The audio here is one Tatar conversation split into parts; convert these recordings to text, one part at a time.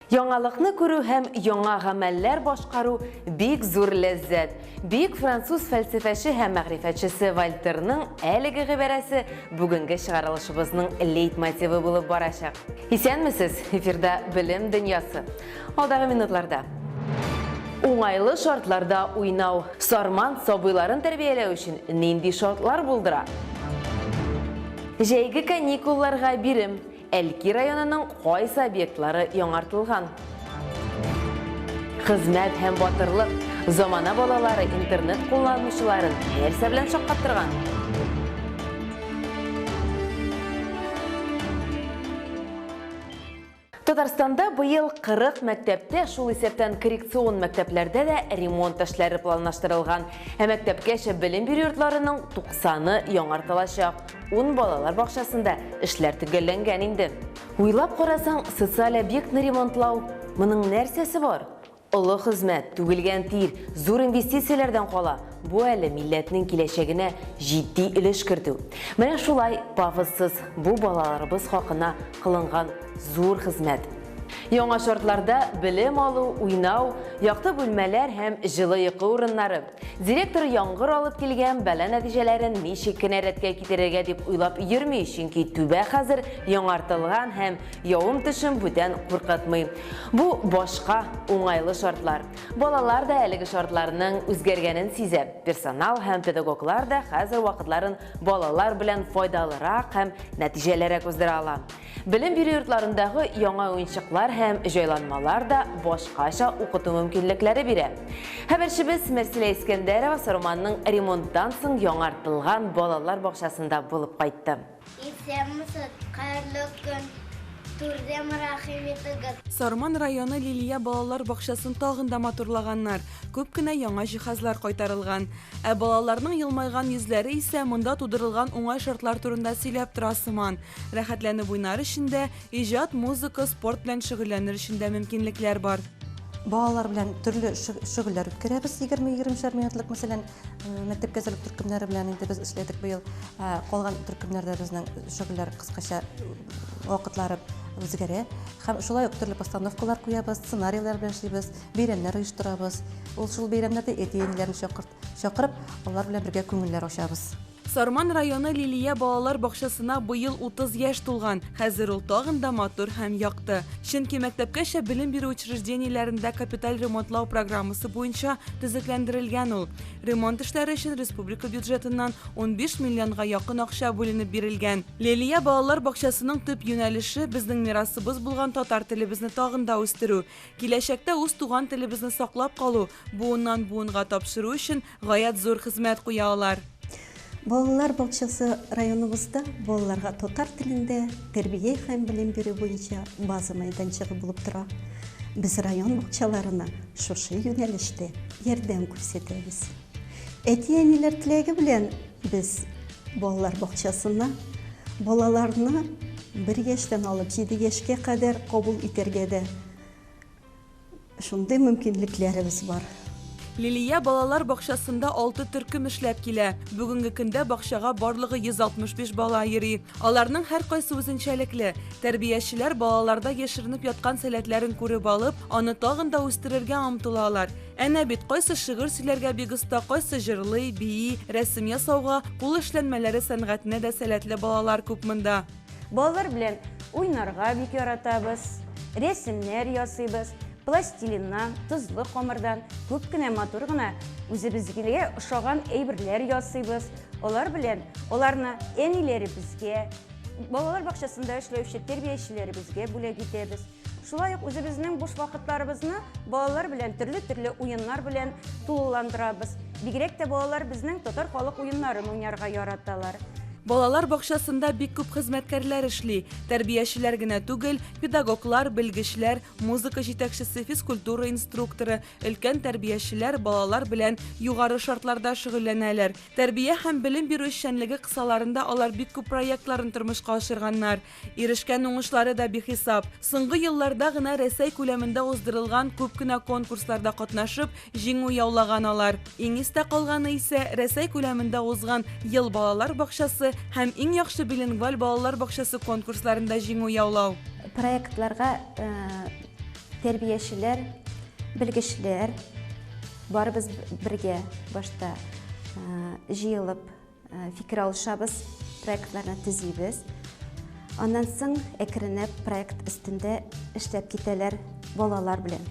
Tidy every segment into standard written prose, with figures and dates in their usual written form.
Яңалыкны күрү һәм яңа гамәлләр башкару бик зур ләззәт. Бөек француз фәлсәфәче һәм мәгърифәтчесе Вольтерның әлеге гыйбарәсе бүгенге чыгарылышыбызның лейтмотивы булып барачак. Исәнмесез, эфирда Белем дөньясы. Алдагы минутларда. Уңайлы шартларда уйнау. Сарман сабыйларын тәрбияләү өчен нинди шартлар булдыра? Җәйге каникулларга бирем. Әлки районының кайсы объектлары яңартылган? Хезмәт һәм батырлык. Замана балалары интернет кулланучыларын нәрсә белән шаккаттырган? Татарстанда быел 40 мәктәптә, шул исәптән коррекцион мәктәпләрдә дә ремонт эшләре планлаштырылган. Ә мәктәпкәчә белем бирү йортларының 90-ы яңартылачак. Ун балалар бакчасында эшләр төгәлләнгән инде. Уйлап карасаң, социаль объектны ремонтлау, моның нәрсәсе бар? Олы хезмәт, түгелгән тир, зур инвестицияләрдән кала, бу әле милләтнең киләчәгенә җитди өлеш кертү. Менә шулай пафоссыз, бу балаларыбыз хакына кылынган зур хезмәт. Яңа шартларда белем алу, уйнау, якты бүлмәләр һәм җылы йокы урыннары. Директор яңгыр алып килгән бәла нәтиҗәләрен ничек кенә рәткә китерергә дип уйлап йөрми, чөнки түбә хәзер яңартылган һәм явым-төшем бүтән куркытмый. Бу башка уңайлы шартлар. Балалар да әлеге шартларның үзгәргәнен сизә. Персонал һәм педагоглар да хәзер вакытларын балалар белән файдалырак һәм нәтиҗәлерәк уздыра ала. Белем бирү йортларындагы яңа уенчыклар һәм җайланмалар да башкача укыту мөмкинлекләре бирә. Хәбәрчебез Мәрсилә Искәндәрова Саруманның ремонттан соң яңартылган балалар бакчасында булып кайтты. Исәнмесез, хәерле көн, түрдән рәхим итегез. Сарман районы Лилия балалар бакчасын тагын да матурлаганнар, күп кенә яңа җиһазлар кайтарылган. Ә балаларның елмайган йөзләре исә монда тудырылган уңай шартлар турында сөйләп тора сыман. Рәхәтләнеп уйнар өчен дә, иҗат, музыка, спорт белән шөгыльләнер өчен дә мөмкинлекләр бар. Балалар белән төрле шөгыльләр үткәрәбез, 20-20 минутлык, мәсәлән, мәктәпкә әзерлек төркемнәре белән инде без эшләдек быел. Калган төркемнәрдә безнең шөгыльләр кыскача вакытлары үзгәрә. Һәм шулай ук төрле постановкалар куябыз, сценарийлар белән эшлибез, бәйрәмнәр оештырабыз. Ул шул бәйрәмнәрдә әти-әниләрне чакырып, алар белән бергә күңелләр ачабыз. Сарман районы Лилия балалар бакчасына быел 30 яшь тулган. Хәзер ул тагын да матур һәм якты. Чөнки мәктәпкәчә белем бирү учреждениеләрендә капиталь ремонтлау программасы буенча төзекләндерелгән ул. Ремонт эшләре өчен республика бюджетыннан 15 миллионга якын акча бүленеп бирелгән. Лилия балалар бакчасының төп юнәлеше, безнең мирасыбыз булган татар телебезне тагын да үстерү. Киләчәктә үз туган телебезне саклап калу, буыннан-буынга тапшыру өчен Гаять зур хезмәт куя алар. Балалар бакчасы районыбызда балаларга татар телендә тәрбия һәм белем бирү буенча база мәйданчыгы булып тора. Без район бакчаларына шушы юнәлештә ярдәм күрсәтәбез. Әти-әниләр теләге белән без балалар бакчасына балаларны бер яшьтән алып җиде яшькә кадәр кабул итәргә дә Шундый мөмкинлекләребез бар. Лилия балалар бакчасында алты төркем эшләп килә. Бүгенге көндә бакчага барлыгы 165 бала йөри. Аларның һәркайсы үзенчәлекле. Тәрбиячеләр балаларда яшеренеп яткан сәләтләрен күреп алып, аны тагын да үстерергә омтылалар. Әнә бит, кайсы шигырь сөйләргә бик оста, кайсы җырлый, бии, рәсем ясауга, кул эшләнмәләре сәнгатенә дә сәләтле балалар күп монда. Балалар белән уйнарга бик яратабыз, рәсемнәр ясыйбыз, пластилиннан, тозлы камырдан күп кенә матур гына үзебезгә ошаган әйберләр ясыйбыз. Алар белән аларны әниләребезгә, балалар бакчасында эшләүче тәрбиячеләребезгә бүләк итәбез. Шулай ук үзебезнең буш вакытларыбызны балалар белән төрле-төрле уеннар белән тулыландырабыз. Бигрәк тә балалар безнең татар халык уеннарын уйнарга яраталар. Балалар бакчасында бик күп хезмәткәрләр эшли. Тәрбиячеләр генә түгел, педагоглар, белгечләр, музыка җитәкчесе, физкультура инструкторы, өлкән тәрбиячеләр балалар белән югары шартларда шөгыльләнәләр. Тәрбия һәм белем бирү эшчәнлеге кысаларында алар бик күп проектларын тормышка ашырганнар. Ирешкән уңышлары да бихисап. Соңгы елларда гына Рәсәй күләмендә уздырылган күп кенә конкурсларда катнашып, җиңү яулаган алар. Иң истә калганы исә, Рәсәй күләмендә узган Ел балалар бакчасы һәм Иң яхшы билингваль балалар бакчасы конкурсларында җиңү яулау. Проектларга Тәрбиячеләр, белгечләр барыбыз бергә башта җыелып фикер алышабыз, проектларны төзибез. Аннан соң әкренләп проект өстендә эшләп китәләр балалар белән.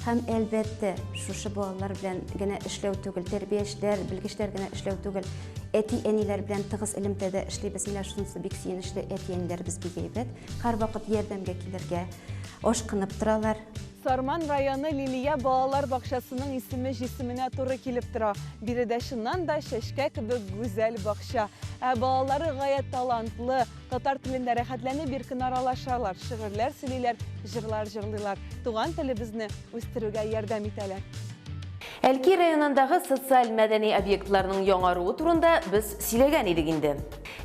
Һәм, әлбәттә, шушы балалар белән генә эшләү түгел, тәрбиячеләр, белгечләр генә эшләү түгел, әти-әниләр белән тыгыз элемтәдә эшлибез. Менә шунысы бик сөенечле, әти-әниләребез бик әйбәт, һәрвакыт ярдәмгә килергә ашкынып торалар. Сарман районы Лилия балалар бакчасының исеме җисеменә туры килеп тора. Биредә чыннан да чәчкә кебек гүзәл бакча. Ә балалары гаять талантлы, татар телендә рәхәтләнеп иркен аралашалар, шигырьләр сөйлиләр, җырлар җырлыйлар, туган телебезне үстерүгә ярдәм итәләр. Әлки районындагы социаль-мәдәни объектларның яңаруы турында без сөйләгән идек инде.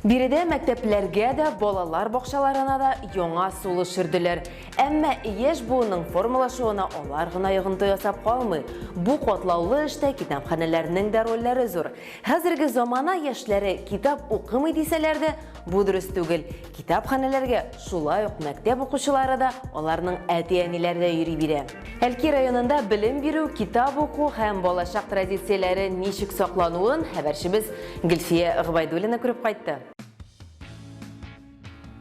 Биредә мәктәпләргә дә, балалар бакчаларына да яңа сулыш өрделәр. Әмма яшь буынның формалашуына алар гына йогынты ясап калмый. Бу катлаулы эштә китапханәләрнең дә рольләре зур. Хәзерге замана яшьләре китап укымый дисәләр дә, бу дөрес түгел. Китапханәләргә шулай ук мәктәп укучылары да, аларның әти-әниләре дә йөри бирә. Әлки районында белем бирү, китап уку һәм балачак традицияләре ничек саклануын хәбәрчебез Гөлфия Гобәйдуллина күреп кайтты.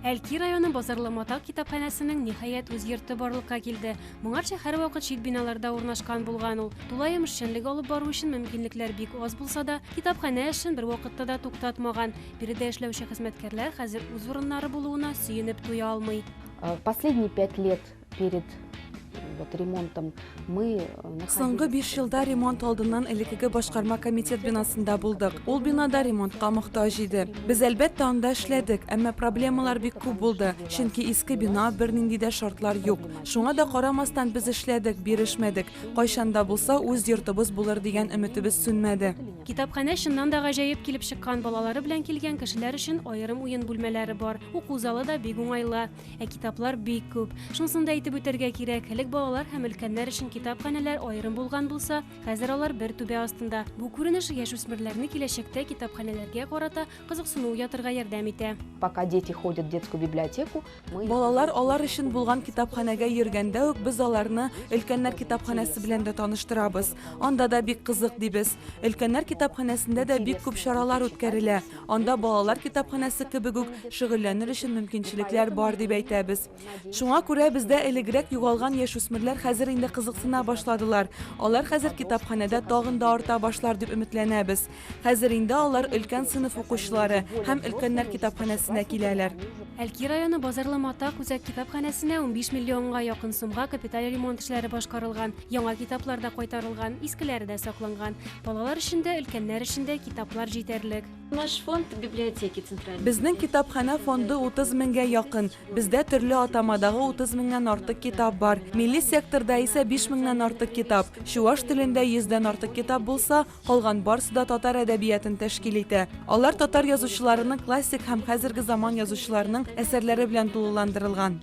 Әлки районы Базарлы Матак китапханәсенең, ниһаять, үз йорты барлыкка килде. Моңарчы һәрвакыт чит биналарда урнашкан булган ул. Тулаем эшчәнлек алып бару өчен мөмкинлекләр бик аз булса да, китапханә эшен бервакытта да туктатмаган. Биредә эшләүче хезмәткәрләр хәзер үз урыннары булуына сөенеп туя алмый. Последние пять лет перед вот ремонтом мы Соңгы биш елда ремонт алдыннан элеккеге башкарма комитет бинасында булдык. Ул бина да ремонтка мохтаҗ иде. Без, әлбәттә, анда эшләдек, әмма проблемалар бик күп булды, чөнки иске бина, бернинди дә шартлар юк. Шуңа да карамастан, без эшләдек, бирешмәдек. Кайчан да булса үз йортыбыз булыр дигән өметебез сүнмәде. Китапханә чыннан да гаҗәеп килеп чыккан, балалары белән килгән кешеләр өчен аерым уен бүлмәләре бар, уку залы да бик уңайлы. Ә китаплар бик күп. Шунысын да әйтеп үтәргә кирәк, элек балалар һәм өлкәннәр өчен китапханәләр аерым булган булса, хәзер алар бер түбә астында. Бу күренеш яшүсмерләрне киләчәктә китапханәләргә карата кызыксыну уятырга ярдәм итә. Пока дети ходят в детскую библиотеку, мы Балалар алар өчен булган китапханәгә йөргәндә үк без аларны өлкәннәр китапханәсе белән дә таныштырабыз. Анда да бик кызык, дибез. Өлкәннәр китапханәсендә дә бик күп чаралар үткәрелә. Анда балалар китапханәсе кебек үк шөгыльләнер өчен мөмкинчелекләр бар дип әйтәбез. Шуңа күрә бездә элегрәк югалган яшүсмерләр хәзер инде кызыксына башладылар. Алар хәзер китапханәдә тагын да арта башлар дип өметләнәбез. Хәзер инде алар өлкән сыйныф укучылары һәм өлкәннәр китапханәсенә киләләр. Әлки районы Базарлы Матак үзәк китапханәсенә 15 миллионга якын сумга капиталь ремонт эшләре башкарылган. Яңа китаплар да кайтарылган, искеләре дә сакланган. Балалар өчен дә, өлкәннәр өчен дә китаплар җитәрлек. Наш фонд библиотеки центральной. Безнең китапханә фонды 30 меңгә якын. Бездә төрле атамадагы 30 меңнән артык китап бар. Милли секторда исә 5 меңнән артык китап. Чуаш телендә йөздән артык китап булса, калган барсы да татар әдәбиятын тәшкил итә. Алар татар язучыларының классик һәм хәзерге заман язучыларының әсәрләре белән тулыландырылган.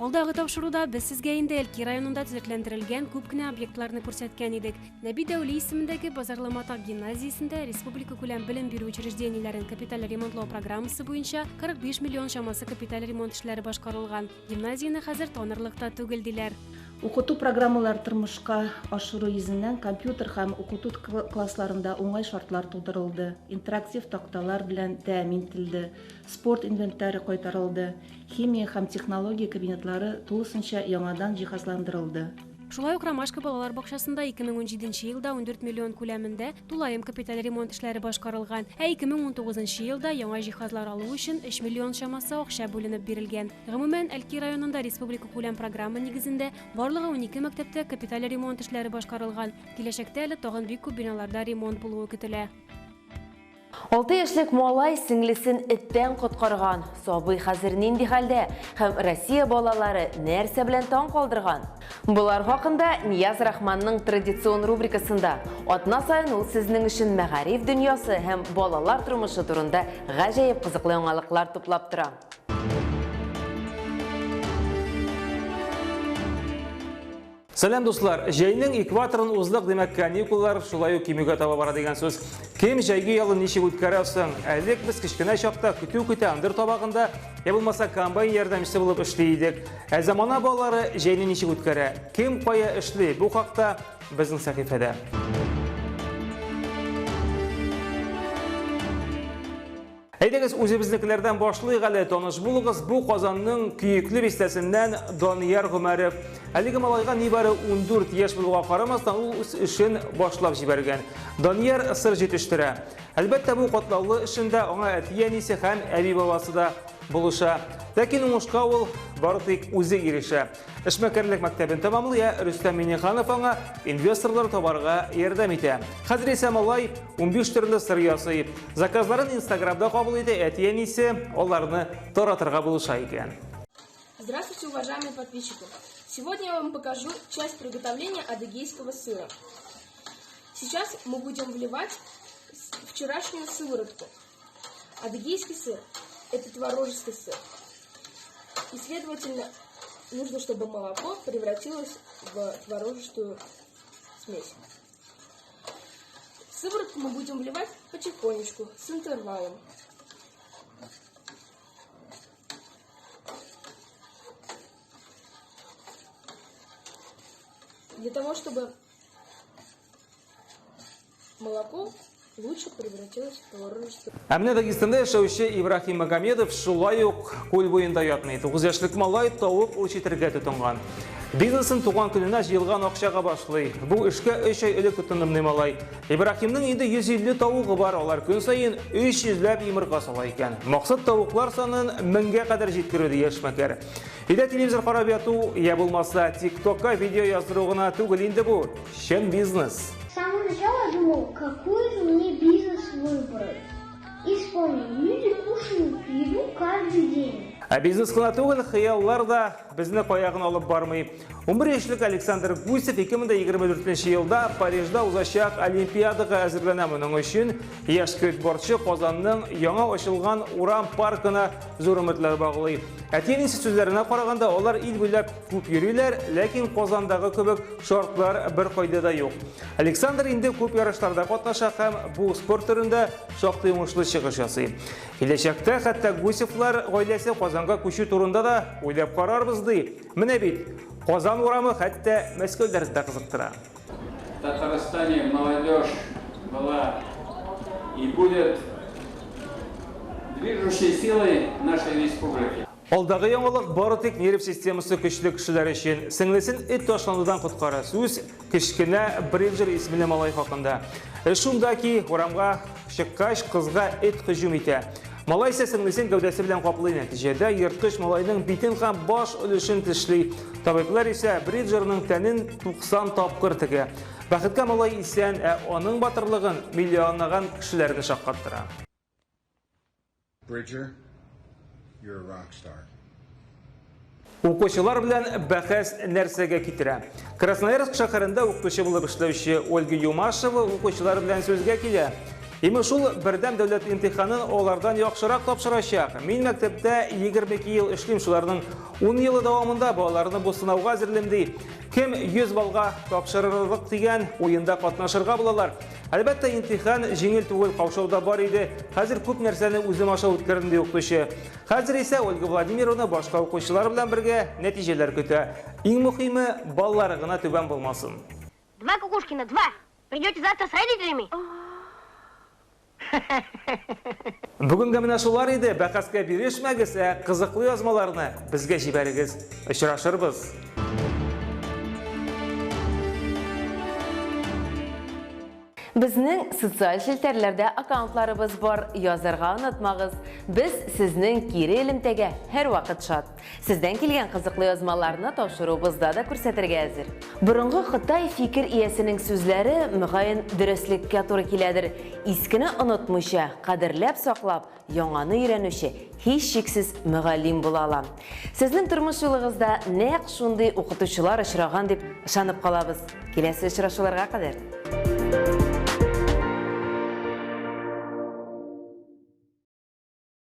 Алдагы тапшыруда без сезгә инде Әлки районында төзекләндерелгән күп кенә объектларны күрсәткән идек. Нәби Дәүли исемендәге Базарлы Матак гимназиясендә республикакүләм белем бирү учреждениеләрен капиталь ремонтлау программасы буенча 45 миллион чамасы капиталь ремонт эшләре башкарылган. Гимназияне хәзер танырлык та түгел, диләр. Укыту программалары тормышка ашыру йөзеннән компьютер һәм укыту классларында уңай шартлар тудырылды, интерактив такталар белән тәэмин ителде, спорт инвентаре кайтарылды, Химия һәм технология кабинетлары тулысынча яңадан җиһазландырылды. Шулай ук Ромашка балалар бакчасында 2017 нче елда 14 миллион күләмендә тулаем капиталь ремонт эшләре башкарылган, ә 2019 нчы елда яңа җиһазлар алу өчен 3 миллион чамасы акча бүленеп бирелгән. Гомумән, Әлки районында республикакүләм программа нигезендә барлыгы 12 мәктәптә капиталь ремонт эшләре башкарылган. Киләчәктә әле тагын бик күп биналарда ремонт булуы көтелә. Алты яшьлек малай сеңлесен эттән коткарган. Сабый хәзер нинди хәлдә һәм Россия балалары нәрсә белән таң калдырган? Болар хакында Нияз Рахманның традицион рубрикасында. Атна саен ул сезнең өчен мәгариф дөньясы һәм балалар тормышы турында гаҗәеп кызыклы яңалыклар туплап тора. Сәлам, дуслар! Җәйнең экваторын уздык, димәк, каникуллар шулай ук кимүгә таба бара дигән сүз. Кем җәйге ялын ничек үткәрә соң? Элек без кечкенә чакта көтү көтә ындыр табагында, я булмаса комбайн ярдәмчесе булып эшли идек. Ә замана балалары җәйне ничек үткәрә? Кем кая эшли? Бу хакта безнең сәхифәдә. Әйдәгез, үзебезнекеләрдән башлыйк әле. Таныш булыгыз, бу Казанның Көекле бистәсеннән Данияр Гомәров. Әлеге малайга нибары 14 яшь булуга карамастан, ул үз эшен башлап җибәргән. Данияр сыр җитештерә. Әлбәттә, бу катлаулы эшендә аңа әти-әнисе һәм әби-бабасы да булыша. Ләкин уңышка ул бары тик үзе ирешә. Эшмәкәрлек мәктәбен тәмамлый, ә Рөстәм Миңнеханов аңа инвесторлар табарга ярдәм итә. Хәзер исә малай 15 төрле сыр ясый. Заказларын Инстаграмда кабул итә, әти-әнисе аларны таратырга булыша икән. Здравствуйте, уважаемые подписчики! Сегодня я вам покажу часть приготовления адыгейского сыра. Сейчас мы будем вливать вчерашнюю сыворотку. Адыгейский сыр – это творожистый сыр. И, следовательно, нужно, чтобы молоко превратилось в творожистую смесь. Сыворотку мы будем вливать потихонечку, с интервалом. Для того, чтобы молоко лучше превратилось в творожистую. Ә менә Дагестанда яшәүче Ибраһим Магомедов шулай ук күл буенда ятмый. 9 яшьлек малай тавык үрчетергә тотынган. Бизнесын туган көненә җыелган акчага башлый. Бу эшкә 3 ай элек тотындым, ди малай. Ибраһимның инде 150 тавыгы бар, алар көн саен 300 ләп йомырка сала икән. Максат тавыклар санын меңгә кадәр җиткерү, ди яшь эшмәкәр. Өйдә телевизор карап яту, я булмаса ТикТокка видео яздыру гына түгел инде бу, чын бизнес. С самого начала я думал, какой же мне бизнес выбрать. И вспомнил, люди кушают еду каждый день. Ә бизнес кына түгел, хыяллар да безне кая гына алып бармый. 11 яшьлек Александр Гусев 2024 елда Парижда узачак Олимпиадага әзерләнә. Моның өчен яшь скейтбордчы Казанның яңа ачылган урам паркына зур өметләр баглый. Әти-әнисе сүзләренә караганда, алар ил буйлап күп йөриләр, ләкин Казандагы кебек шартлар беркайда да юк. Александр инде күп ярышларда катнаша һәм бу спорт төрендә шактый уңышлы чыгыш ясый. Киләчәктә хәтта Гусевлар гаиләсе Казанга күчү турында да уйлап карарбыз, ди. Менә бит, Казан урамы хәтта Мәскәүләрне дә кызыктыра. В Татарстане молодежь была и будет движущей силой нашей республики. Алдагы яңалык бары тик нерв системасы көчле кешеләр өчен. Сеңлесен эт ташланудан коткара. Сүз кечкенә Бриджер исемле малай хакында. Эш шунда ки, урамга чыккач, кызга эт һөҗүм итә. Малай исә сеңлесен гәүдәсе белән каплый. Нәтиҗәдә ерткыч малайның битен һәм баш өлешен тешли. Табиблар исә Бриджерның тәнен 90 тапкыр тегә. Бәхеткә малай исән, ә аның батырлыгын миллионлаган кешеләрне шаккаттыра. Bridger, you're a rock star. Укучылар белән бәхәс нәрсәгә китерә? Красноярск шәһәрендә укытучы булып эшләүче Ольга Юмашева укучылар белән сүзгә килә. Имеш ул бердәм дәүләт имтиханын алардан яхшырак тапшырачак. Мин мәктәптә 22 ел эшлим, шуларның 10 елы дәвамында балаларны бу сынауга әзерлим, ди. Кем 100 баллга тапшырырлык дигән уенда катнашырга булалар. Әлбәттә, имтихан җиңел түгел, каушау да бар иде. Хәзер күп нәрсәне үзем аша үткәрдем, ди укытучы. Хәзер исә Ольга Владимировна башка укучылар белән бергә нәтиҗәләр көтә. Иң мөхиме, баллары гына түбән булмасын. Два Кукушкина, два! Придете завтра с родителями? Бүгенгә менә шулар иде. Бәхәскә бирешмәгез, ә кызыклы язмаларны безгә җибәрегез. Очрашырбыз. Безнең социаль челтәрләрдә аккаунтларыбыз бар, язарга онытмагыз. Без сезнең кире элемтәгә һәрвакыт шат. Сездән килгән кызыклы язмаларны тапшыруыбызда да күрсәтергә әзер. Борынгы Кытай фикер иясенең сүзләре, мөгаен, дөреслеккә туры киләдер. Искене онытмыйча, кадерләп саклап, яңаны өйрәнүче, һичшиксез, мөгаллим була ала. Сезнең тормыш юлыгызда нәкъ шундый укытучылар очраган дип ышанып калабыз. Киләсе очрашуларга кадәр!